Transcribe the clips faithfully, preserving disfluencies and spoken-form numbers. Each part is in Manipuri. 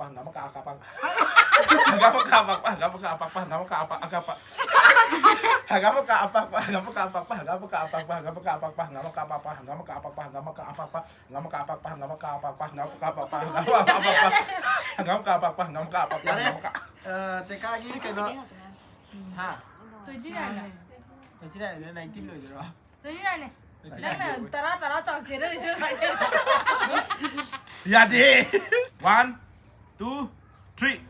ꯑꯄꯥꯛꯄ, ꯍꯪꯒꯥꯝ ꯃꯀꯥ ꯑꯀꯥꯞꯄ꯫ ꯍꯪꯒꯥꯝ ꯃꯀꯥ ꯑꯄꯥꯛꯄ, ꯍꯪꯒꯥꯝ ꯃꯀꯥ ꯑꯄꯥꯛꯄ, ꯍꯪꯒꯥꯝ ꯃꯀꯥ ꯑꯄꯥꯛꯄ, ꯑꯀꯥꯞꯄ꯫ ꯍꯪꯒꯥꯝ ꯃꯀꯥ ꯑꯄꯥꯛꯄ, ꯍꯪꯒꯥꯝ ꯃꯀꯥ ꯑꯄꯥꯛꯄ, ꯍꯪꯒꯥꯝ ꯃꯀꯥ ꯑꯄꯥꯛꯄ, ꯍꯪꯒꯥꯝ ꯃꯀꯥ ꯑꯄꯥꯛꯄ, ꯍꯪꯒꯥꯝ ꯃꯀꯥ ꯑꯄꯥꯛꯄ, ꯍꯪꯒꯥꯝ ꯃꯀꯥ ꯑꯄꯥꯛꯄ, ꯍꯪꯒꯥꯝ ꯃꯀꯥ ꯑꯄꯥꯛꯄ, ꯍꯪꯒꯥꯝ ꯃꯀꯥ ꯑꯄꯥꯛꯄ, ꯍꯪꯒꯥꯝ ꯃꯀꯥ ꯑꯄꯥꯛꯄ, ꯍꯪꯒꯥꯝ ꯃꯀꯥ ꯑꯄꯥꯛꯄ, ꯍꯪꯒꯥꯝ ꯃꯀꯥ ꯑꯄꯥꯛꯄ, ꯌꯥꯔꯦ꯫ ꯍꯪꯒꯥꯝ ꯃꯀꯥ꯫ ꯑ, ꯇꯦꯀꯥꯒꯤ ꯀꯩꯅꯣ꯫ ꯍꯥ? Twenty nine꯫ Twenty nine ꯑꯗꯨꯅ nineteen ꯂꯣꯏꯗꯣꯏꯔꯣ? Twenty nine ꯅꯦ꯫ Twenty nine ꯅꯪꯅ ꯂꯣꯏ꯫ ꯇꯔꯥ, ꯇꯔꯥ ꯆꯥꯎ ꯆꯦꯟꯅꯔꯤꯁꯦ ꯀꯃꯥꯏꯅ ꯇꯧꯔꯤꯅꯣ? ꯌꯥꯗꯦ꯫ One, two, three꯫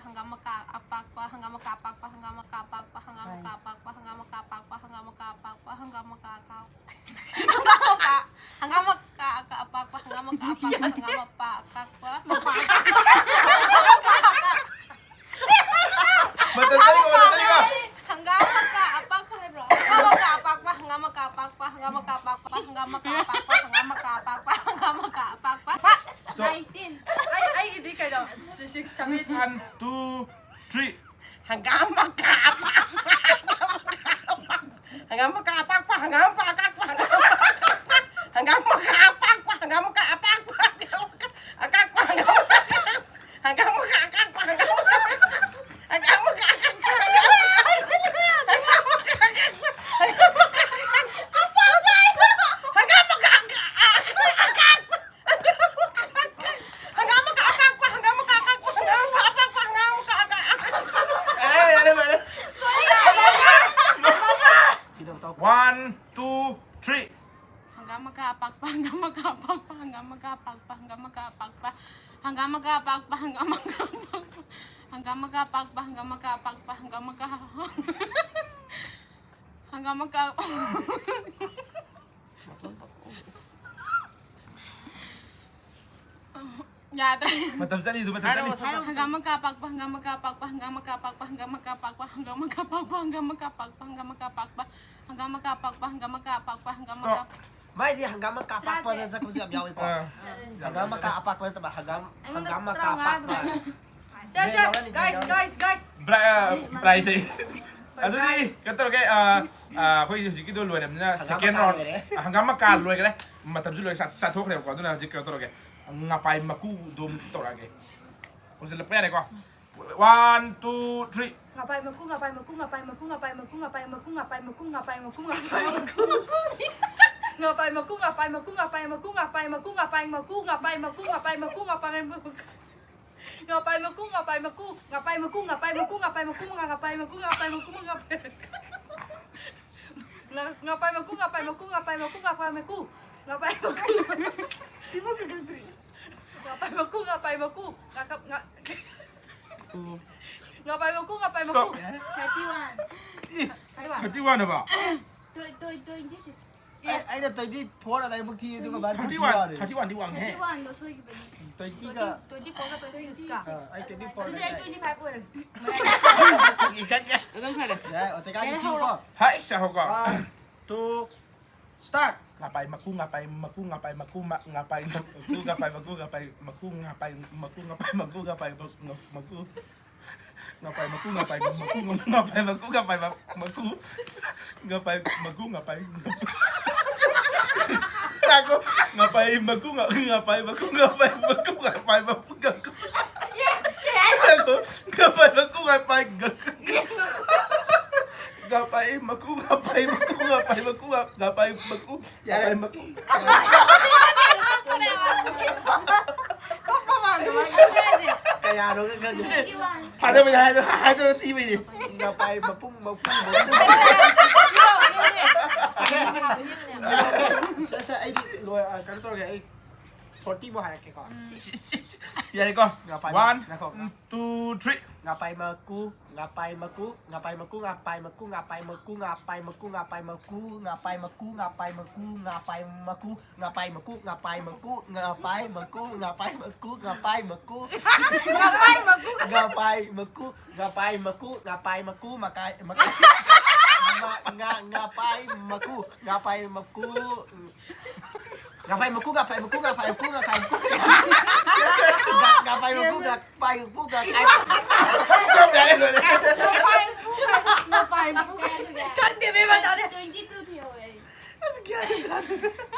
ꯍꯪꯒꯥꯝ ꯃꯀꯥ ꯑꯄꯥꯛꯄ, ꯍꯪꯒꯥꯝ ꯃꯀꯥ ꯑꯄꯥꯛꯄ, ꯍꯪꯒꯥꯝ ꯃꯀꯥ ꯑꯄꯥꯛꯄ, ꯍꯪꯒꯥꯝ ꯃꯀꯥ ꯑꯄꯥꯛꯄ, ꯍꯪꯒꯥꯝ ꯃꯀꯥ ꯑꯄꯥꯛꯄ, ꯍꯪꯒꯥꯝ ꯃꯀꯥ ꯑꯄꯥꯛꯄ, ꯍꯪꯒꯥꯝ ꯃꯀꯥ ꯑꯄꯥꯛꯄ, ꯍꯪꯒꯥꯝ ꯃꯀꯥ, ꯍꯪꯒꯥꯝ ꯃꯀꯥ ꯑꯀꯥ-, ꯑꯄꯥꯛꯄ, ꯍꯪꯒꯥꯝ ꯃꯀꯥ ꯑꯄꯥꯛꯄ, ꯍꯪꯒꯥꯝ ꯃꯄꯥ ꯑꯀꯥꯛꯄ, ꯃꯄꯥ ꯑꯀꯥꯛꯄ꯫ ꯃꯇꯝ ꯆꯠꯂꯤꯀꯣ, ꯃꯇꯝ ꯆꯠꯂꯤꯀꯣ꯫ ꯍꯪꯒꯥꯝ ꯃꯀꯥ ꯑꯄꯥꯛꯄ ꯍꯥꯏꯕ꯭ꯔꯣ? ꯍꯪꯒꯥꯝ ꯃꯀꯥ ꯑꯄꯥꯛꯄ, ꯍꯪꯒꯥꯝ ꯃꯀꯥ ꯑꯄꯥꯛꯄ, ꯍꯪꯒꯥꯝ ꯃꯀꯥ ꯑꯄꯥꯛꯄ, ꯍꯪꯒꯥꯝ ꯃꯀꯥ ꯑꯄꯥꯛꯄ, ꯍꯪꯒꯥꯝ ꯃꯀꯥ ꯑꯄꯥꯛꯄ, ꯍꯪꯒꯥꯝ ꯃꯀꯥ ꯑꯄꯥꯛꯄ꯫ Stop. Nineteen. ꯑꯩ, ꯑꯩꯒꯤꯗꯤ ꯀꯩꯅꯣ, six, seven. One, two, three. ꯍꯪꯒꯥꯝ ꯃꯀꯥ ꯑꯄꯥꯛꯄ, ꯍꯪꯒꯥꯝ ꯃꯀꯥ ꯑꯄꯥꯛꯄ, ꯍꯪꯒꯥꯝ ꯃꯀꯥ ꯑꯄꯥꯛꯄ, ꯍꯪꯒꯥꯝ ꯃꯀꯥ ꯑꯄꯥꯛꯄ, ꯍꯪꯒꯥꯝ ꯃꯀꯥ ꯑꯄꯥꯛꯄ, ꯍꯪꯒꯥꯝ ꯃꯀꯥ ꯑꯄꯥꯛꯄ, ꯍꯪꯒꯥꯝ ꯃꯀꯥ ꯑꯄꯥꯛꯄ, ꯍꯪꯒꯥꯝ ꯃꯀꯥ ꯑꯄꯥꯛꯄ, ꯍꯪꯒꯥꯝ ꯃꯀꯥ ꯑꯄꯥꯛꯄ, ꯍꯪꯒꯥꯝ ꯃꯀꯥ ꯑꯄꯥꯛꯄ, ꯍꯪꯒꯥꯝ ꯃꯀꯥ ꯑꯄꯥꯛꯄ, ꯍꯪꯒꯥꯝ ꯃꯀꯥ ꯑꯄꯥꯛꯄ, ꯍꯪꯒꯥꯝ ꯃꯀꯥ ꯑꯄꯥꯛꯄ꯫ ꯍꯪꯒꯥꯝ ꯃꯀꯥ ꯑꯄꯥꯛꯄ, ꯍꯪꯒꯥꯝ ꯃꯀꯥ ꯑꯄꯥꯛꯄ, ꯍꯪꯒꯥꯝ ꯃꯀꯥ ꯑꯄꯥꯛꯄ, ꯍꯪꯒꯥꯝ ꯃꯀꯥ ꯑꯄꯥꯛꯄ꯫ ꯑꯦ, ꯌꯥꯔꯦ, ꯂꯣꯏꯔꯦ꯫ One, two, three. ꯍꯪꯒꯥꯝ ꯃꯀꯥ ꯑꯄꯥꯛꯄ, ꯍꯪꯒꯥꯝ ꯃꯀꯥ ꯑꯄꯥꯛꯄ, ꯍꯪꯒꯥꯝ ꯃꯀꯥ ꯑꯄꯥꯛꯄ, ꯍꯪꯒꯥꯝ ꯃꯀꯥ ꯑꯄꯥꯛꯄ, ꯍꯪꯒꯥꯝ ꯃꯀꯥ ꯑꯄꯥꯛꯄ, ꯍꯪꯒꯥꯝ ꯃꯀꯥ ꯑꯄꯥꯛꯄ, ꯍꯪꯒꯥꯝ ꯃꯀꯥ ꯑꯄꯥꯛꯄ, ꯍꯪꯒꯥꯝ ꯃꯀꯥ, ꯍꯪꯒꯥꯝ ꯃꯀꯥ꯫ ꯌꯥꯗ꯭ꯔꯦ꯫ ꯃꯇꯝ ꯆꯠꯂꯤꯗꯨ, ꯃꯇꯝ ꯍꯥꯏꯔꯛꯑꯣ, ꯆꯠꯂꯤ꯫ ꯁꯠ, ꯁꯠ꯫ ꯍꯪꯒꯥꯝ ꯃꯀꯥ ꯑꯄꯥꯛꯄ, ꯍꯪꯒꯥꯝ ꯃꯀꯥ ꯑꯄꯥꯛꯄ, ꯍꯪꯒꯥꯝ ꯃꯀꯥ ꯑꯄꯥꯛꯄ, ꯍꯪꯒꯥꯝ ꯃꯀꯥ ꯑꯄꯥꯛꯄ, ꯍꯪꯒꯥꯝ ꯃꯀꯥ ꯑꯄꯥꯛꯄ, ꯍꯪꯒꯥꯝ ꯃꯀꯥ ꯑꯄꯥꯛꯄ, ꯍꯪꯒꯥꯝ ꯃꯀꯥ ꯑꯄꯥꯛꯄ, ꯍꯪꯒꯥꯝ ꯃꯀꯥ ꯑꯄꯥꯛꯄ, ꯍꯪꯒꯥꯝ ꯃꯀꯥ ꯑꯄꯥꯛꯄ, ꯍꯪꯒꯥꯝ ꯃꯀꯥ ꯑꯄꯥꯛꯄ, ꯍꯪꯒꯥꯝ ꯃꯀꯥ ꯑꯄꯥꯛꯄ꯫ Stop. ꯃꯥꯏꯗꯤ ꯍꯪꯒꯥꯝ ꯃꯀꯥ ꯑꯄꯥꯛꯄꯗ ꯆꯠꯄꯁꯨ ꯌꯥꯝ ꯌꯥꯎꯏꯀꯣ꯫ ꯑꯥ꯫ ꯍꯪꯒꯥꯝ ꯃꯀꯥ ꯑꯄꯥꯛꯄ ꯅꯠꯇꯕ, ꯍꯪꯒꯥꯝ, ꯑꯩꯉꯣꯟꯗ ꯍꯪꯒꯥꯝ ꯃꯀꯥ ꯇꯔꯥꯃꯉꯥ ꯑꯄꯥꯛꯄ꯫ ꯍꯥꯏꯕ꯫ ꯁꯦ, ꯁꯦ, ꯌꯥꯎꯔꯅꯤ, guys, ꯌꯥꯎꯔꯅꯤ꯫ Guys, guys. Pri-, ꯑ, prize ꯑꯩ꯫ ꯑꯗꯨꯗꯤ ꯀꯩꯅꯣ ꯇꯧꯔꯒꯦ, ꯑ, ꯑ, ꯑꯩꯈꯣꯏ ꯍꯧꯖꯤꯛꯀꯤꯗꯣ ꯂꯣꯏꯔꯕꯅꯤꯅ ꯍꯪꯒꯥꯝ second ꯃꯀꯥ round꯫ ꯂꯣꯏꯔꯦ꯫ ꯍꯪꯒꯥꯝ ꯃꯀꯥ ꯂꯣꯏꯈ꯭ꯔꯦ꯫ ꯃꯇꯝꯁꯨ ꯂꯣꯏ ꯆꯥ-, ꯆꯥꯊꯣꯛꯈ꯭ꯔꯦꯕꯀꯣ꯫ ꯑꯗꯨꯅ ꯍꯧꯖꯤꯛ ꯀꯩꯅꯣ ꯇꯧꯔꯒꯦ꯫ ꯉꯄꯥꯏ ꯃꯀꯨꯗꯣ ꯑꯃꯨꯛ ꯇꯧꯔꯛꯑꯒꯦ꯫ ꯍꯧꯖꯤꯜꯂꯛꯄ ꯌꯥꯔꯦꯀꯣ꯫ One, two, three. ꯉꯄꯥꯏ ꯃꯀꯨ, ꯉꯄꯥꯏ ꯃꯀꯨ, ꯉꯄꯥꯏ ꯃꯀꯨ, ꯉꯄꯥꯏ ꯃꯀꯨ, ꯉꯄꯥꯏ ꯃꯀꯨ, ꯉꯄꯥꯏ ꯃꯀꯨ, ꯉꯄꯥꯏ ꯃꯀꯨ, ꯉꯄꯥꯏ ꯃꯀꯨ꯫ ꯉꯄꯥꯏ ꯃꯀꯨ, ꯉꯄꯥꯏ ꯃꯀꯨ, ꯉꯄꯥꯏ ꯃꯀꯨ, ꯉꯄꯥꯏ ꯃꯀꯨ, ꯉꯄꯥꯏ ꯃꯀꯨ, ꯉꯄꯥꯏ ꯃꯀꯨ, ꯉꯄꯥꯏ ꯃꯀꯨ, ꯉꯄꯥꯏ ꯃꯀꯨ꯫ ꯉꯄꯥꯏ ꯃꯀꯨ, ꯉꯄꯥꯏ ꯃꯀꯨ, ꯉꯄꯥꯏ ꯃꯀꯨ, ꯉꯄꯥꯏ ꯃꯀꯨ, ꯉꯄꯥꯏ ꯃꯀꯨ, ꯉꯄꯥꯏ ꯃꯀꯨ, ꯉꯄꯥꯏ ꯃꯀꯨ꯫ ꯉ-, ꯉꯄꯥꯏ ꯃꯀꯨ, ꯉꯄꯥꯏ ꯃꯀꯨ, ꯉꯄꯥꯏ ꯃꯀꯨ, ꯉꯄꯥꯏ ꯃꯀꯨ꯫ ꯉꯄꯥꯏ ꯃꯀꯨ꯫ ꯏꯕꯣꯛ ꯀꯩꯀꯩ ꯇꯧꯔꯤ? ꯉꯄꯥꯏ ꯃꯀꯨ, ꯉꯄꯥꯏ ꯃꯀꯨ꯫ ꯉꯥꯈꯞ-, ꯉ-, ꯉꯄꯥꯏ ꯃꯀꯨ, ꯉꯄꯥꯏ ꯃꯀꯨ꯫ Stop. Thirty one. E, thirty one ꯍꯥꯏꯕ? Twenty six. ꯑꯩ-, ꯑꯩꯅ twenty four ꯑꯗꯥꯏꯃꯨꯛ ꯊꯤ, ꯑꯗꯨꯒ ꯃꯥꯅ thirty one, thirty one ꯗꯤ ꯋꯥꯡꯉꯦ꯫ Thirty one ꯗꯣ ꯁꯣꯏꯈꯤꯕꯅꯤ꯫ Twenty ꯒ꯫ Twenty four ꯒ twenty six ꯀ꯫ ꯑꯥ, ꯑꯩ twenty four ꯑꯗꯨꯗꯤ ꯑꯩ ꯂꯩꯔꯦ꯫ Twenty five ꯑꯣꯏꯔꯦ꯫ ꯑꯗꯨꯝ ꯐꯔꯦ꯫ ꯌꯥꯏ, ꯑꯣꯇꯦꯀꯥꯒꯤ ꯌꯥꯔꯦ, ꯊꯤꯀꯣ꯫ ꯍꯧꯔꯣ꯫ ꯍꯥꯏꯁ, ꯍꯧꯔꯣꯀꯣ꯫ One, two, start. ꯉꯄꯥꯏ ꯃꯀꯨ, ꯉꯄꯥꯏ ꯃꯀꯨ, ꯉꯄꯥꯏ ꯃꯀꯨ, ꯃ-, ꯉꯄꯥꯏ ꯃꯀꯨ, ꯉꯄꯥꯏ ꯃꯀꯨ, ꯉꯄꯥꯏ ꯃꯀꯨ, ꯉꯄꯥꯏ ꯃꯀꯨ, ꯉꯄꯥꯏ ꯃꯀꯨ, ꯉꯄꯥꯏ ꯃ-, ꯃꯀꯨ꯫ ꯉꯄꯥꯏ ꯃꯀꯨ, ꯉꯄꯥꯏ ꯃꯀꯨ, ꯉꯄꯥꯏ ꯃꯀꯨ, ꯉꯄꯥꯏ ꯃ-, ꯃꯀꯨ꯫ ꯉꯄꯥꯏ ꯃꯀꯨ, ꯉꯄꯥꯏ ꯃꯀꯨ꯫ ꯉꯥꯏꯈꯣ꯫ ꯉꯄꯥꯏ ꯃꯀꯨ, ꯉ-, ꯉꯄꯥꯏ ꯃꯀꯨ, ꯉꯄꯥꯏ ꯃꯀꯨ, ꯉꯄꯥꯏ ꯃꯀꯨ, ꯉꯀꯨ꯫ ꯉꯥꯏꯈꯣ꯫ ꯉꯄꯥꯏ ꯃꯀꯨ, ꯉꯄꯥꯏ ꯉ-, ꯉꯄꯥꯏ ꯃꯀꯨ, ꯉꯄꯥꯏ ꯃꯀꯨ, ꯉꯄꯥꯏ ꯃꯀꯨ, ꯉ-, ꯉꯄꯥꯏ ꯃꯀꯨ, ꯌꯥꯔꯦ꯫ ꯉꯄꯥꯏ ꯃꯀꯨ꯫ ꯀꯌꯥꯅꯣ ꯈꯪꯗꯦ꯫ Twenty one. ꯐꯥꯗꯕꯩꯅꯦ ꯍꯥꯏꯗꯣ, ꯍꯥꯏꯗꯣ ꯊꯤꯕꯩꯅꯦ꯫ ꯉꯄꯥꯏ ꯃꯄꯨꯡ, ꯃꯄꯨꯡ, ꯃꯄꯨꯡ꯫ ꯁꯦ, ꯁꯦ, ꯑꯩꯗꯤ ꯂꯣꯏ-, ꯑ, ꯀꯩꯅꯣ ꯇꯧꯔꯒꯦ, ꯑꯩ forty ꯃꯨꯛ ꯍꯥꯏꯔꯛꯀꯦꯀꯣ꯫ ꯌꯥꯔꯦꯀꯣ? ꯉꯄꯥꯏ ꯃ-, One, ꯉꯥꯏꯈꯣ, ꯉ-, two, three. ꯉꯄꯥꯏ ꯃꯀꯨ, ꯉꯄꯥꯏ ꯃꯀꯨ, ꯉꯄꯥꯏ ꯃꯀꯨ, ꯉꯄꯥꯏ ꯃꯀꯨ, ꯉꯄꯥꯏ ꯃꯀꯨ, ꯉꯄꯥꯏ ꯃꯀꯨ, ꯉꯄꯥꯏ ꯃꯀꯨ, ꯉꯄꯥꯏ ꯃꯀꯨ, ꯉꯄꯥꯏ ꯃꯀꯨ, ꯉꯄꯥꯏ ꯃꯀꯨ, ꯉꯄꯥꯏ ꯃꯀꯨ, ꯉꯄꯥꯏ ꯃꯀꯨ, ꯉꯄꯥꯏ ꯃꯀꯨ, ꯉꯄꯥꯏ ꯃꯀꯨ, ꯉꯄꯥꯏ ꯃꯀꯨ꯫ ꯉꯄꯥꯏ ꯃꯀꯨ꯫ ꯉꯄꯥꯏ ꯃꯀꯨ, ꯉꯄꯥꯏ ꯃꯀꯨ, ꯉꯄꯥꯏ ꯃꯀꯨ, ꯃꯀꯥꯏ, ꯃꯀꯥꯏ, ꯃ-, ꯉ-, ꯉꯄꯥꯏ ꯃꯀꯨ, ꯉꯄꯥꯏ ꯃꯀꯨ, ꯎꯝ꯫ ꯉꯄꯥꯏ ꯃꯀꯨ, ꯉꯄꯥꯏ ꯃꯀꯨ, ꯉꯄꯥꯏ ꯃꯀꯨ, ꯉꯄꯥꯏ ꯃꯀꯨ꯫ ꯉ-, ꯉꯄꯥꯏ ꯃꯀꯨ, ꯉ-, ꯄꯥꯏ ꯃꯀꯨ, ꯉ-, ꯄꯥꯏ ꯃꯀꯨ꯫ ꯆꯞ ꯌꯥꯔꯦ, ꯂꯣꯏꯔꯦ꯫ ꯉꯄꯥꯏ ꯃꯀꯨ, ꯉꯄꯥꯏ ꯃꯀꯨ꯫ ꯈꯪꯗꯦ, ꯏꯕꯦꯝꯃ, ꯇꯥꯗꯦ꯫ Twenty two ꯊꯤꯍꯧꯋꯦ ꯑꯩ꯫ ꯑꯁ, ꯒ꯭ꯌꯥꯟ ꯇꯥꯗꯦ꯫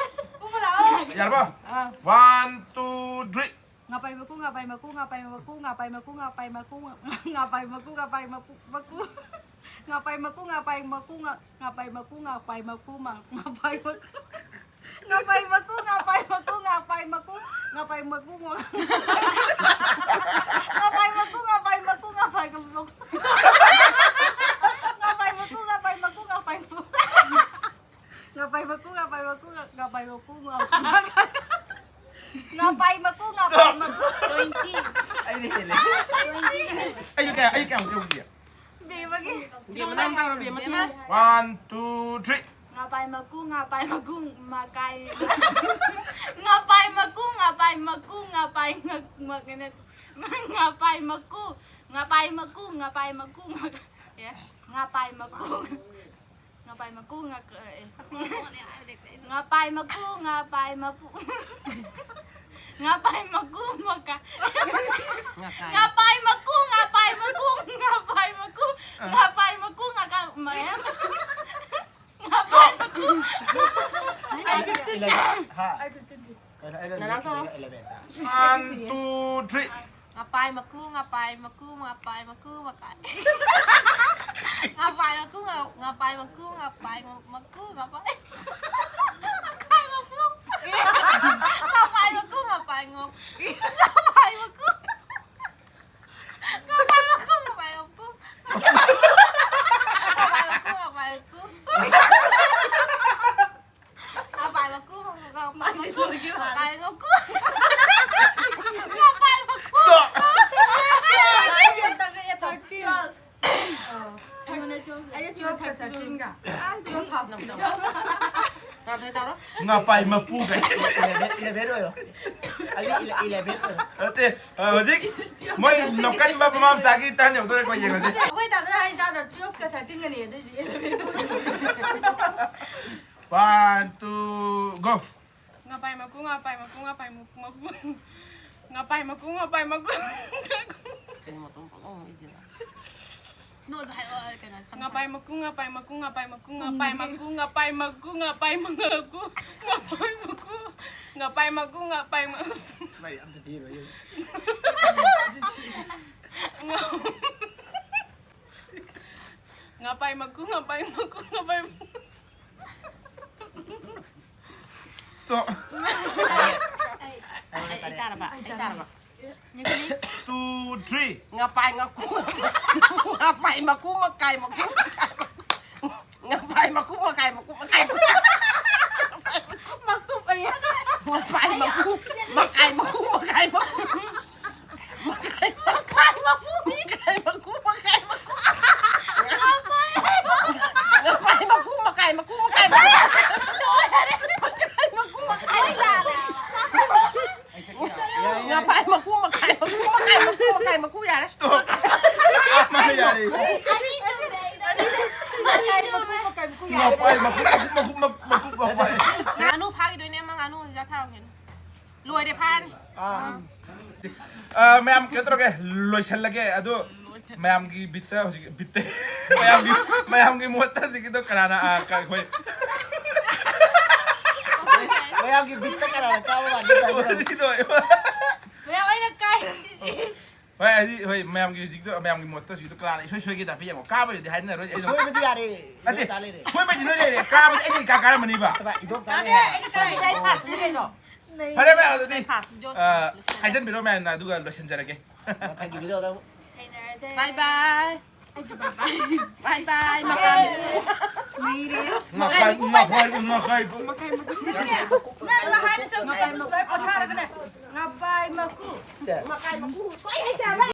ꯎꯃ ꯂꯥꯛꯑꯣ꯫ ꯌꯥꯔꯕꯣ? ꯑꯥ꯫ One, two, three. ꯉꯄꯥꯏ ꯃꯀꯨ, ꯉꯄꯥꯏ ꯃꯀꯨ, ꯉꯄꯥꯏ ꯃꯀꯨ, ꯉꯄꯥꯏ ꯃꯀꯨ, ꯉꯄꯥꯏ ꯃꯀꯨ, ꯉ-, ꯉꯄꯥꯏ ꯃꯀꯨ, ꯉꯄꯥꯏ ꯃꯀꯨ, ꯃꯀꯨ꯫ ꯉꯄꯥꯏ ꯃꯀꯨ, ꯉꯄꯥꯏ ꯃꯀꯨ, ꯉ-, ꯉꯄꯥꯏ ꯃꯀꯨ, ꯉꯄꯥꯏ ꯃꯀꯨ, ꯃ-, ꯉꯄꯥꯏ ꯃꯀꯨ꯫ ꯉꯄꯥꯏ ꯃꯀꯨ, ꯉꯄꯥꯏ ꯃꯀꯨ, ꯉꯄꯥꯏ ꯃꯀꯨ, ꯉꯄꯥꯏ ꯃꯀꯨ, ꯉ-, ꯉꯄꯥꯏ ꯃꯀꯨ, ꯉꯄꯥꯏ ꯃꯀꯨ, ꯉꯄꯥꯏ ꯃꯀꯨ꯫ ꯉꯄꯥꯏ ꯃꯀꯨ, ꯉꯄꯥꯏ ꯃꯀꯨ, ꯉꯄꯥꯏ ꯃꯀꯨ꯫ ꯉꯄꯥꯏ ꯃꯀꯨ, ꯉꯄꯥꯏ ꯃꯀꯨ, ꯉ-, ꯉꯄꯥꯏ ꯃꯀꯨ, ꯉꯄꯥꯏ ꯃꯀꯨ꯫ Twenty꯫ ꯑꯩꯅ ꯍꯦꯜꯂꯦ꯫ Twenty꯫ ꯑꯩꯁꯨ ꯀꯌꯥ ꯑꯩ ꯀꯌꯥꯃꯨꯛ ꯌꯧꯈꯤꯒꯦ? ꯕꯦꯝꯃꯒꯤ ꯕꯦꯝꯃ ꯅꯪ ꯇꯧꯔꯣ, ꯕꯦꯝꯃ ꯇꯧꯔꯣ꯫ One, two, three. ꯉꯥꯄꯥꯏ ꯃꯀꯨ ꯉꯥꯄꯥꯏ ꯃꯀꯨ ꯃꯀꯥꯏ ꯉꯥꯄꯥꯏ ꯃꯀꯨ ꯉꯥꯄꯥꯏ ꯃꯀꯨ ꯉꯥꯄꯥꯏ ꯉꯛ- ꯃꯛ- ꯉꯥꯄꯥꯏ ꯃꯀꯨ ꯉꯥꯄꯥꯏ ꯃꯀꯨ ꯉꯥꯄꯥꯏ ꯃꯀꯨ ꯉꯥ- ꯑꯦ, ꯉꯥꯄꯥꯏ ꯃꯀꯨ ꯉꯥꯄꯥꯏ ꯃꯀꯨ ꯉꯥ- ꯑꯦ꯫ ꯉꯥꯄꯥꯏ ꯃꯀꯨ ꯉꯥꯄꯥꯏ ꯃꯀꯨ ꯉꯥꯄꯥꯏ ꯃꯀꯨ ꯃꯀꯥ ꯉꯥꯄꯥꯏ ꯃꯀꯨ ꯉꯥꯄꯥꯏ ꯃꯀꯨ ꯉꯥꯄꯥꯏ ꯃꯀꯨ ꯉꯥꯄꯥꯏ ꯃꯀꯨ ꯉꯥꯀꯥ ꯃꯌꯥꯝ ꯉꯥꯄꯥꯏ ꯃꯀꯨ Eleven. ꯍꯥ? ꯀꯩꯅꯣ ꯑꯩꯅ ꯅꯅꯥꯎ ꯇꯧꯔꯣ꯫ Eleven. One, two, three. ꯉꯥꯄꯥꯏ ꯃꯀꯨ, ꯉꯥꯄꯥꯏ ꯃꯀꯨ, ꯉꯥꯄꯥꯏ ꯃꯀꯨ, ꯃꯀꯥꯏ꯫ ꯉꯥꯄꯥꯏ ꯃꯀꯨ, ꯉꯥ- ꯉꯥꯄꯥꯏ ꯃꯀꯨ, ꯉꯥꯄꯥꯏ ꯉ- ꯃꯀꯨ, ꯉꯥꯄꯥꯏ꯫ ꯉꯥꯄꯥꯏ ꯃꯀꯨ꯫ ꯉꯥꯄꯥꯏ ꯃꯀꯨ, ꯉꯥꯄꯥꯏ ꯉ- ꯉꯥꯄꯥꯏ ꯃꯀꯨ꯫ ꯉꯥꯄꯥꯏ ꯃꯀꯨ, ꯉꯥꯄꯥꯏ ꯃꯀꯨ꯫ ꯉꯥꯄꯥꯏ ꯃꯀꯨ, ꯉꯥꯄꯥꯏ ꯃꯀꯨ꯫ ꯉꯥꯄꯥꯏ ꯃꯀꯨ, ꯉꯥꯄꯥꯏ ꯃꯀꯨ꯫ ꯉꯥꯄꯥꯏ ꯃꯀꯨ꯫ Stop. ꯑꯩꯉꯣꯟꯗ twelve꯫ ꯑꯩꯅ twelve ꯀ thirteen ꯒ꯫ ꯉꯥ ꯊꯣꯏ ꯇꯧꯔꯣ꯫ ꯉꯥꯄꯥꯏ ꯃꯄꯨ ꯀꯥꯏ. Eleven, eleven ꯑꯣꯏꯔꯣ꯫ ꯑꯩꯗꯤ ele- eleven ꯑꯣꯏꯔꯣ꯫ ꯅꯠꯇꯦ, ꯑ, ꯍꯧꯖꯤꯛ ꯃꯣꯏ ꯅꯣꯛꯀꯟꯕ ꯃꯃꯥ ꯃꯆꯥꯒꯤ turn ꯌꯧꯗꯣꯔꯦꯀꯣ, ꯌꯦꯡꯉꯁꯤ꯫ ꯑꯩꯈꯣꯏ ꯇꯥꯗ ꯍꯥꯏ ꯇꯥꯗ twelve ꯀ thirteen ꯒꯅꯤ ꯑꯗꯨꯏꯗꯤ eleven꯫ One, two, go. ꯉꯥꯄꯥꯏ ꯃꯀꯨ ꯉꯥꯄꯥꯏ ꯃꯀꯨ ꯉꯥꯄꯥꯏ ꯃꯀꯨ ꯃꯀꯨ ꯉꯥꯄꯥꯏ ꯃꯀꯨ ꯉꯥꯄꯥꯏ ꯃꯀꯨ ꯀꯩꯅꯣ ꯃꯇꯣꯝ ꯄꯪꯉꯧ ꯉꯧꯏꯗꯨꯅ꯫ ꯅꯣꯏꯁꯨ ꯍꯥꯏꯔꯛꯑꯣ ꯀꯩꯅꯣ ꯈꯪꯗꯦ꯫ ꯉꯥꯄꯥꯏ ꯃꯀꯨ ꯉꯥꯄꯥꯏ ꯃꯀꯨ ꯉꯥꯄꯥꯏ ꯃꯀꯨ ꯉꯥꯄꯥꯏ ꯃꯀꯨ ꯉꯥꯄꯥꯏ ꯃꯀꯨ ꯉꯥꯄꯥꯏ ꯃꯀꯨ ꯉꯥꯄꯥꯏ ꯃꯀꯨ ꯉꯥꯄꯥꯏ ꯃꯀꯨ ꯉꯥꯄꯥꯏ ꯃꯀꯨ ꯚꯥꯏ, ꯑꯝꯇ ꯊꯤꯔꯣꯏ꯫ ꯉꯥꯄꯥꯏ ꯃꯀꯨ ꯉꯥꯄꯥꯏ ꯃꯀꯨ ꯉꯥꯄꯥꯏ ꯃꯀꯨ Stop. ꯑꯩ ꯇꯥꯔꯕ? ꯑꯩ ꯇꯥꯔꯕ? Two, three. ꯉꯥꯄꯥꯏ ꯉꯥꯀꯨ꯫ ꯉꯥꯄꯥꯏ ꯃꯀꯨ ꯃꯀꯥꯏ ꯃꯀꯨ꯫ ꯉꯥꯄꯥꯏ ꯃꯀꯨ ꯃꯀꯥꯏ ꯃꯀꯨ꯫ ꯃꯀꯨꯞ ꯑꯌꯥ꯫ ꯉꯥꯄꯥꯏ ꯃꯀꯨ ꯃꯀꯥꯏ ꯃꯀꯨ ꯃꯀꯥꯏ ꯃꯀꯨ꯫ ꯃꯀꯥꯏ ꯃꯀꯥꯏ ꯃꯀꯨ꯫ ꯃꯄꯥꯏ, ꯃꯀꯨꯞ, ꯃꯀꯨꯞ, ꯃꯀꯨꯞ, ꯃꯀꯨꯞ, ꯃꯀꯨꯞ, ꯃꯄꯥꯏ꯫ ꯉꯥꯅꯨ ꯐꯥꯈꯤꯗꯣꯏꯅꯦ ꯑꯃ, ꯉꯥꯅꯨ ꯍꯤꯗꯥꯛ ꯊꯥꯔꯛꯑꯣ꯫ ꯂꯣꯏꯔꯦ, ꯐꯥꯔꯅꯤ꯫ ꯑꯥ꯫ ꯑ, ꯃꯌꯥꯝ ꯀꯩꯅꯣ ꯇꯧꯔꯒꯦ, ꯂꯣꯏꯁꯜꯂꯒꯦ꯫ ꯑꯗꯣ ꯃꯌꯥꯝꯒꯤ ꯕꯤꯠꯇ ꯍꯧꯖꯤꯛ, ꯕꯤꯠꯇ, ꯃꯌꯥꯝꯒꯤ, ꯃꯌꯥꯝꯒꯤ ꯃꯣꯠꯇ ꯍꯧꯖꯤꯛꯀꯤꯗꯣ ꯀꯅꯥꯅ, ꯑ, ꯀ-, ꯑꯩꯈꯣꯏ ꯃꯌꯥꯝꯒꯤ ꯕꯤꯠꯇ ꯀꯅꯥꯅ ꯀꯥꯕ ꯃꯥꯟꯒꯦ ꯇꯧꯕ꯭ꯔꯣ? ꯍꯧꯖꯤꯛꯀꯤꯗꯣ ꯑꯣꯏꯕ꯫ ꯃꯌꯥꯝ ꯑꯩꯅ ꯀꯥꯏ꯫ ꯍꯣꯏ, ꯍꯥꯏꯗꯤ, ꯍꯣꯏ, ꯃꯌꯥꯝꯒꯤ ꯍꯧꯖꯤꯛꯇꯣ, ꯃꯌꯥꯝꯒꯤ ꯃꯣꯠꯇ ꯍꯧꯖꯤꯛꯇꯣ ꯀꯅꯥꯅ ꯏꯁꯣꯏ ꯁꯣꯏꯒꯦ ꯇꯥꯛꯄꯤ ꯌꯦꯡꯉꯣ꯫ ꯀꯥꯕꯩꯗꯨꯗꯤ ꯍꯥꯏꯅꯔꯣꯏ, ꯑꯩ ꯑꯗꯨꯝ ꯁꯣꯏꯕꯗꯤ ꯌꯥꯔꯦ, ꯅꯠꯇꯦ, ꯏꯗꯣꯝꯆꯥ ꯂꯩꯔꯦ꯫ ꯁꯣꯏꯕꯩꯗꯤ ꯂꯣꯏ ꯂꯩꯔꯦ꯫ ꯀꯥꯕꯗꯤ ꯑꯩꯅ ꯏꯀꯥ ꯀꯥꯔꯝꯃꯅꯤꯕ꯫ ꯅꯠꯇꯕ, ꯏꯗꯣꯝꯆꯥ ꯂꯩꯔꯦ꯫ ꯑꯩꯅ ꯀꯥꯏ, ꯑꯩ ꯐꯥꯁꯅꯤ ꯀꯩꯅꯣ꯫ ꯐꯔꯦ, ꯐꯔꯦ, ꯑꯗꯨꯗꯤ, ꯐꯥꯁ, ꯖꯣꯁ, ꯑ, ꯂꯣꯏꯁꯤꯜꯂꯁꯤ꯫ ꯍꯥꯏꯖꯟꯕꯤꯔꯣ ꯃꯌꯥꯝꯅ, ꯑꯗꯨꯒ ꯂꯣꯏꯁꯤꯟꯖꯔꯒꯦ꯫ ꯃꯊꯪꯒꯤ ꯚꯤꯗꯤꯑꯣꯗ ꯑꯃꯨꯛ꯫ ꯊꯦꯡꯅꯔꯁꯦ꯫ ꯕꯥꯏ ꯕꯥꯏ꯫ ꯑꯩꯁꯨ ꯕꯥꯏ ꯕꯥꯏ꯫ ꯕꯥꯏ ꯕꯥꯏ, ꯃꯀꯥꯏ꯫ ꯃꯩꯔꯦ꯫ ꯃꯀꯥꯏ, ꯃꯀꯥꯏ, ꯃꯀꯥꯏ꯫ ꯅꯪꯅ ꯍꯥꯏꯔꯤꯁꯦ ꯑꯩ ꯁꯨꯃꯥꯏ ꯄꯣꯊꯥꯔꯒꯅꯦ꯫ ꯉꯄꯥꯏ ꯃꯀꯨ꯫ ꯃꯀꯥꯏ ꯃꯀꯨ꯫